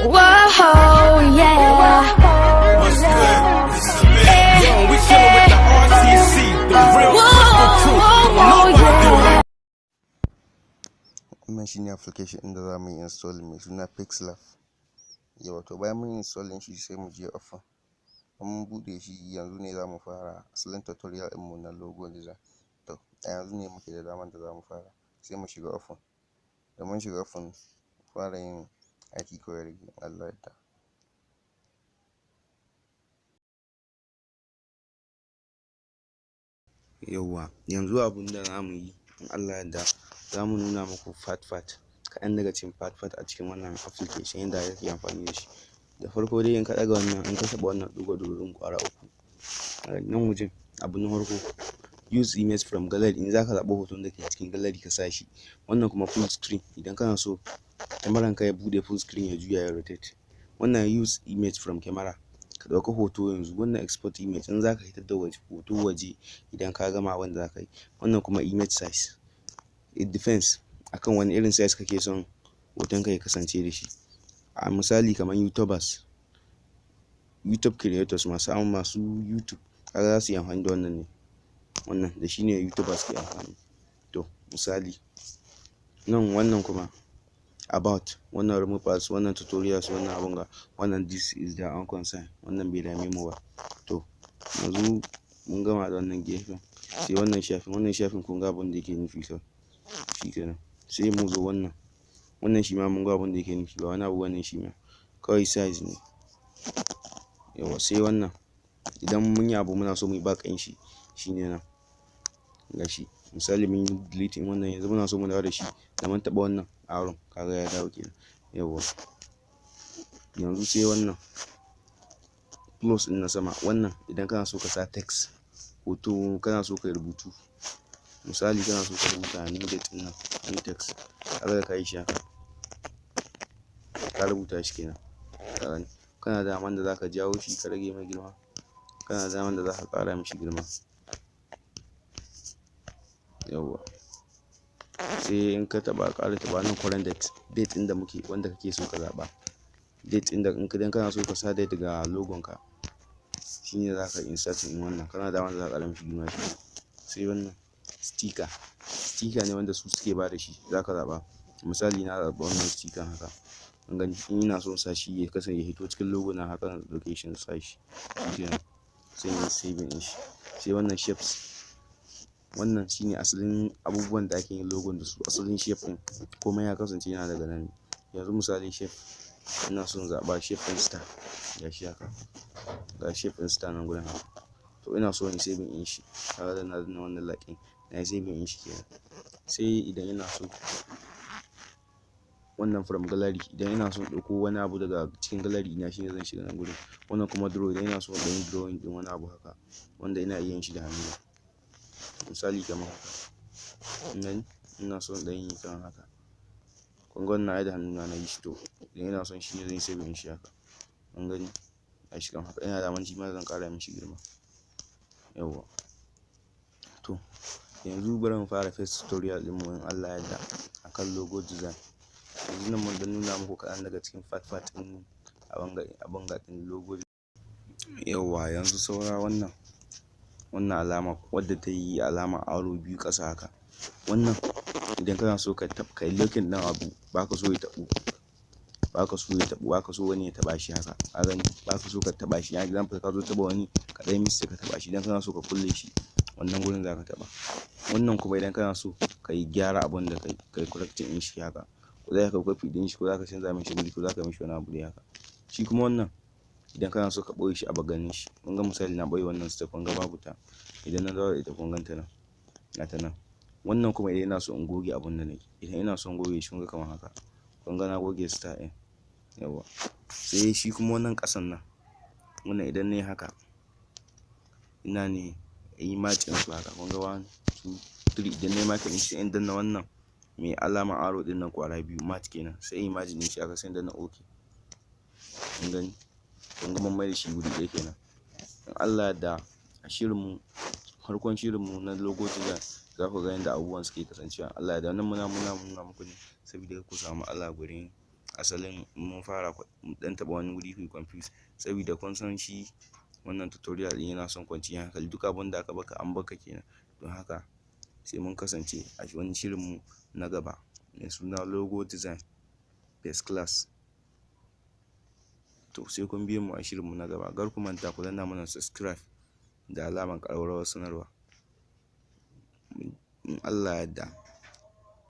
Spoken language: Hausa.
Whoa, yeah. What's good? This is Amir. Yo, we chillin' with the RTC, the real crystal crew. Whoa, Nobody do it yeah. like Wannan shine application ɗin da za mu yi installing mai suna PixLab. Yawwa, to bayan mun yi installing shi, sai mu je open. In mun buɗe shi, yanzu ne za mu fara asalin tutorial ɗinmu na logo design. To a yanzu ne muke da daman da za mu fara, sai mu shiga open. Da mun shiga open, fara yin aiki kawai ya rage, in Allah ya yarda. Yauwa, yanzu abun da za mu yi, in Allah ya yarda, za mu nuna muku part part, kaɗan daga cikin part part a cikin wannan application, yadda ake amfani da shi. Da farko dai, in ka ɗaga wannan, in ka taɓa wannan ɗigo-ɗigon ƙwara uku nan wajen, abu na farko, use image from gallery, in za ka zaɓi hoton da ke cikin gallery ka sa shi. Wannan kuma full screen, idan kana so kyamaran ka ya buɗe full screen, ya juya, ya rotate. Wannan use image from camera, ka ɗauka hoto yanzu. Wannan export image, in za ka fitar da hoto waje idan ka gama abin da za ka yi. Wannan kuma image size, it depends akan wani irin size kake son hotonka ya kasance da shi. A misali, kamar YouTubers, YouTube creators, masu YouTube, kaga za su yi amfani da wannan ne. Wannan da shi ne YouTubers ke amfani. To misali nan, wannan kuma about, wannan remove ads, wannan tutorials, wannan abun ga wannan, this is their own concern, wannan bai dame mu ba. To yanzu mun gama da wannan gefen, sai wannan shafin. Wannan shafin kun ga abin da yake nufi kawai, shikenan. Sai mu zo wannan. Wannan shi ma mun ga abin da yake nufi, ba wani abu bane, shi ma kawai size ne. Yawwa, sai wannan, idan mun yi abu muna so mu yi back ɗin shi, shine nan, gashi. Misali, mun yi deleting wannan, yanzu muna so mu dawo da shi, da mun taɓa wannan arrow, kaga ya dawo kenan. Yawwa, yanzu sai wannan plus ɗin na sama. Wannan idan kana so ka sa text, hoto, kana so ka yi rubutu, misali kana so ka rubuta new date ɗin nan, new text, kaga da ka yi shi haka, ka rubuta shi kenan. Ka gani, kana da daman da zaka jawo shi ka rage mai girma, kana da daman da zaka ƙara mishi girma. Yawwa, sai in ka taɓa, ƙara taɓa nan, current date, date ɗin da muke, wanda kake so ka zaɓa, date ɗin da idan kana so ka sa date ga logon ka, shine zaka insert ɗin wannan. Kana da daman da zaka ƙara mishi girma shi. Sai wannan sticker, sticker ne wanda su suke bada shi, zaka zaɓa. Misali, na zaɓi wannan sticker haka, kun gani. In ina so in sa shi ya kasance ya hito cikin logo na haka, zan ɗauke shi in sa shi, shikenan, sai in yi saving ɗin shi. Sai wannan shapes, wannan shine asalin abubuwan da ake yin logon da su, asalin shape ɗin, komai ya kasance yana daga nan. Yanzu misali shape, ina son zaɓa shape ɗin star, gashi haka, ga shape ɗin star nan gurin haka. To ina so in yi saving ɗin shi, kaga da na danna wannan like ɗin, na yi saving ɗin shi kenan. Sai idan ina so wannan from gallery, idan ina so in ɗauko wani abu daga cikin gallery na, shine zan shiga nan gurin. Wannan kuma draw, idan ina so in ɗan yi drawing ɗin wani abu haka wanda ina iya yin shi da hannuna, misali kamar haka, kun gani, ina so in ɗan yi kamar haka, kun ga wannan ai da hannuna na yi shi. To idan ina son shi ne zan yi saving ɗin shi haka, kun gani, gashi kamar haka. Ina da daman shi ma zan ƙara mishi girma. Yawwa, to yanzu bari mu fara first tutorial ɗinmu, in Allah ya yarda, akan logo design. Yanzu nan mun ɗan nuna muku kaɗan daga cikin part part ɗin abun ga ɗin logo. Yawwa, yanzu saura wannan alama wadda ta yi alama arrow biyu ƙasa haka. Wannan idan kana so ka yi locking ɗin abu, baka so ya taɓu, baka so ya taɓu, baka so wani ya taɓa shi haka, ka gani, baka so ka taɓa shi. Example, ka zo taɓa wani, ka ɗan yi mistake ka taɓa shi, idan kana so ka kulle shi, wannan gurin zaka taɓa. Wannan kuma idan kana so ka yi gyara abun da ka yi correcting ɗin shi haka, ko za ka copy ɗin shi, ko za ka canza mishi guri, ko za ka mishi wani abu dai haka. Shi kuma wannan idan kana so ka ɓoye shi a bar ganin shi. Kun ga misali, na ɓoye wannan step, kun ga babu ta. Idan na dawo da ita, kun ganta nan, ga ta nan. Wannan kuma idan ina so in goge abun da nayi, idan ina so in goge shi, kun ga kamar haka, kun ga na goge star ɗin. Yawwa, sai shi kuma wannan ƙasan nan, wannan idan nayi haka, ina ne in yi merging su haka, kun ga one, two, three. Idan nayi merging ɗin shi, sai in danna wannan mai alamar arrow ɗin nan ƙwara biyu, merge kenan, sai in yi merging ɗin shi haka, sai in danna OK. Kun gani, kun ga mun maida shi wuri ɗaya kenan. In Allah ya yarda, a shirinmu, farkon shirinmu na logo design, za ku ga yadda abubuwan suke kasancewa. Allah ya yarda, wannan muna nuna muku ne saboda ku samu matsala gurin. Asalin mun fara ɗan taɓa wani wuri ku yi confuse, saboda kun san shi wannan tutorial ɗin yana son kwanciyar hankali. Duk abin da aka baka, an baka kenan. Don haka sai mun kasance a wani shirinmu na gaba mai suna logo design first class. To, sai kun biyo mu a shirinmu na gaba. Kar ku manta ku danna mana subscribe da alamar ƙararrawar sanarwa. In Allah ya yarda.